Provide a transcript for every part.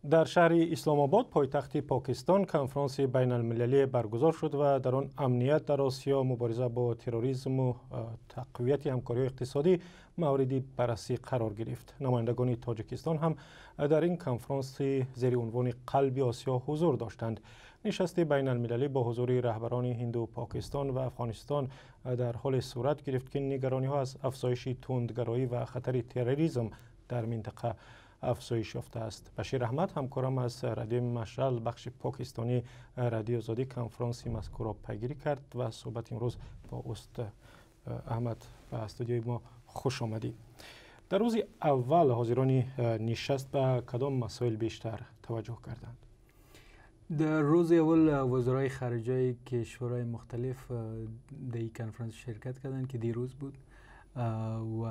Дар шаҳри Исломобод, пойтахти Покистон, конфронси байналмилалӣ баргузор шуд ва дар он амният дар Осиё, мубориза бо терроризму тақвияти ҳамкориҳои иқтисодӣ мавриди баррасӣ қарор гирифт. Намояндагони Тоҷикистон ҳам дар ин конфронси зери унвони «Қалби Осиё» ҳузур доштанд. Нишасти байналмилалӣ бо ҳузури раҳбарони Ҳинду, Покистон ва Афғонистон дар ҳоле сурат гирифт, ки нигарониҳо аз афзоиши тундгароӣ ва хатари терроризм дар минтақа афзоиш ёфтааст. Башир Аҳмад, ҳамкорам аз Радиои Машъал, бахши покистонии Радиои Озодӣ, конфронси мазкурро пайгирӣ кард ва суҳбати имрӯз бо ӯст. Аҳмад, ба студиои мо хуш омадӣ. Дар рӯзи аввал ҳозирони нишаст ба кадом масоил бештар таваҷҷӯҳ карданд? در روز اول وزرای خارجه کشورهای مختلف در این کنفرانس شرکت کردند که دیروز بود و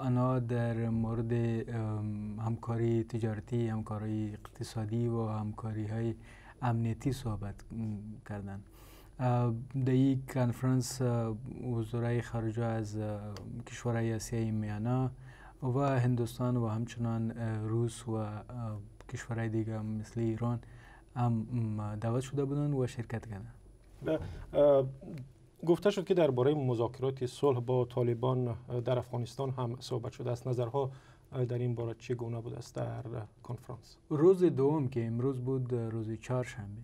آنها در مورد همکاری تجارتی، همکاری اقتصادی و همکاری های امنیتی صحبت کردند. در این کنفرانس وزرای خارجه از کشورهای آسیای میانه و هندوستان و همچنان روس و کشورهای دیگه مثل ایران هم دعوت شده بودند و شرکت کردند. گفته شد که درباره مذاکرات صلح با طالبان در افغانستان هم صحبت شده است. نظرها در این باره چگونه بوده است در کنفرانس؟ روز دوم که امروز بود، روز چهارشنبه،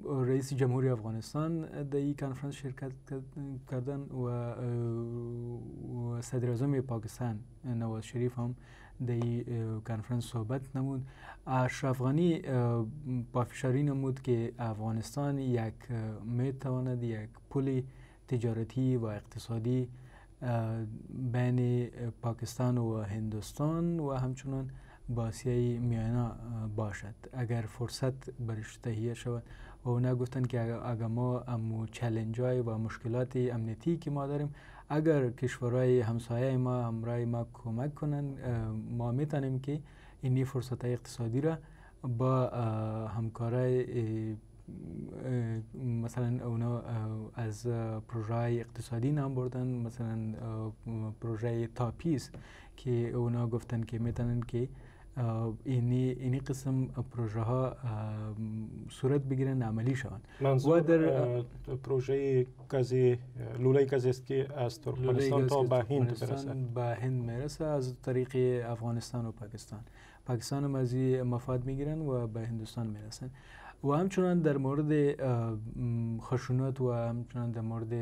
رئیس جمهوری افغانستان در این کنفرانس شرکت کردن و صدر اعظم پاکستان نواز شریف هم در این کنفرانس صحبت نمود. اشرف غنی پافشاری نمود که افغانستان یک می تواند یک پل تجارتی و اقتصادی بین پاکستان و هندوستان و همچنان با آسیای میانه باشد اگر فرصت برش تهیه شود. و اونا گفتن که اگر ما امو challenge های و مشکلات امنیتی که ما داریم، اگر کشورهای همسایه ما همراه ما کمک کنند، ما میتونیم که اینی فرصت های اقتصادی را با همکارای، مثلا اونا از پروژه های اقتصادی نام بردن، مثلا پروژه تاپیس که اونا گفتن که میتونن که اینی قسم پروژه ها صورت بگیرن، عملی شوند. منظور و در پروژه گازی، لوله گازی است که از ترکمنستان تا به هند برسد. به هند میرسه از طریق افغانستان و پاکستان. پاکستان هم از این مفاد میگیرن و به هندوستان میرسن. و همچنان در مورد خشونت و همچنان در مورد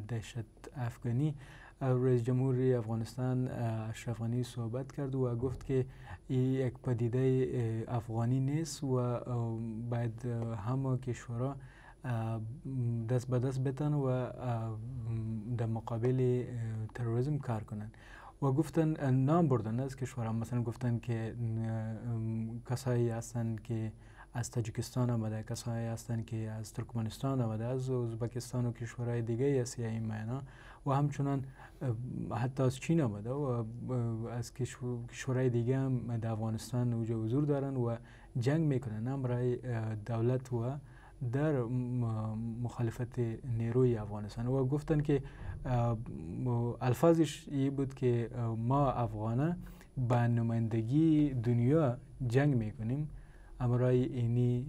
دهشت افغانی رئیس جمهوری افغانستان اشرف غنی صحبت کرد و گفت که این یک پدیده افغانی نیست و باید همه کشورها دست به دست بتن و در مقابل تروریسم کار کنند. و گفتن، نام بردن از کشورها، مثلا گفتن که کسایی هستند که از تاجیکستان آمده، کسایی هستند که از ترکمنستان آمده، از ازبکستان و کشورهای دیگه آسیای میانه و همچنان حتی از چین آمده و از کشورهای دیگه هم در افغانستان حضور دارن و جنگ میکنن هم برای دولت و در مخالفت نیروی افغانستان. و گفتن که الفاظش این بود که ما افغانه با نمایندگی دنیا جنگ میکنیم امرای اینی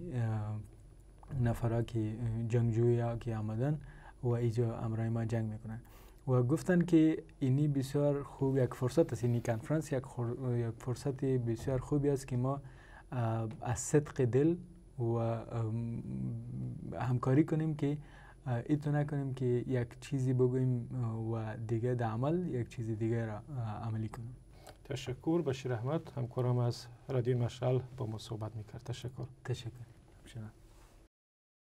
نفرا که جنگجویا که آمدن و ایجا امرای ما جنگ میکنن. و گفتن که اینی بسیار خوب یک فرصت است، اینی کنفرانس یک فرصت بسیار خوبی است که ما از صدق دل و همکاری کنیم که ایتو نکنیم که یک چیزی بگوییم و دیگه در عمل یک چیز دیگه را عملی کنیم. تشکر. بشیر احمد، همکارم از رادیو مشعل، با ما صحبت میکرد. تشکر. تشکر.